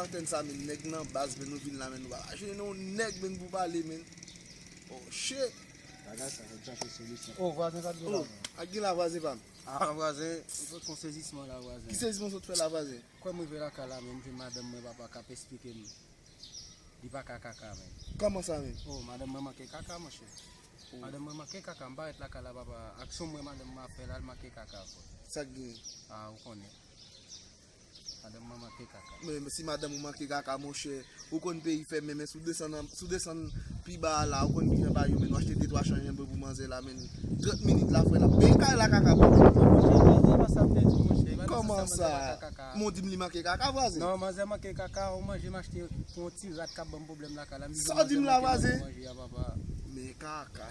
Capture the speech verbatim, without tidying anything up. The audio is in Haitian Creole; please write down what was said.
Antèn sa, men nèg nan baz, men nou vin la, men nou pa jwenn yon nèg, men pou pale, men. Oh, shit. Bagay sa, fòk chache solisyon. Oh, vwazen sa gen la. Ak gen la vwazen pa m. Ah, vwazen, m sot fè yon sezisman la, vwazen. Ki sezisman sot fè la, vwazen? Kwè m rive lakay la, men m jwenn madanm mwen, papa, k ap esplike m. Li pa ka kaka, men. Kòman sa, men? Oh, madanm mwen manke kaka, monchè. Madanm mwen manke kaka, m parèt lakay la, papa. Aksyon mwen, madanm mwen ap fè la, l manke kaka, frè. Sa k gen? Ah, ou konnen. Madanm mwen manke kaka. Men si madanm ou manke kaka, monchè, ou konn peyi fèmen, men si w desann, si w desann pi ba a la, ou konn kijan bagay yo, men nou achte de twa chanj anbo pou manzè la, men trant minit la, frè, l ap peye kay la kaka pou ou. Kòman sa? Men w di m li manke kaka, vwazen? Non, manzè manke kaka, ou manje m achte pou yon ti rat k ap ban m pwoblèm lakay la. Sa w di m la, vwazen? Manje a, papa. Men kaka.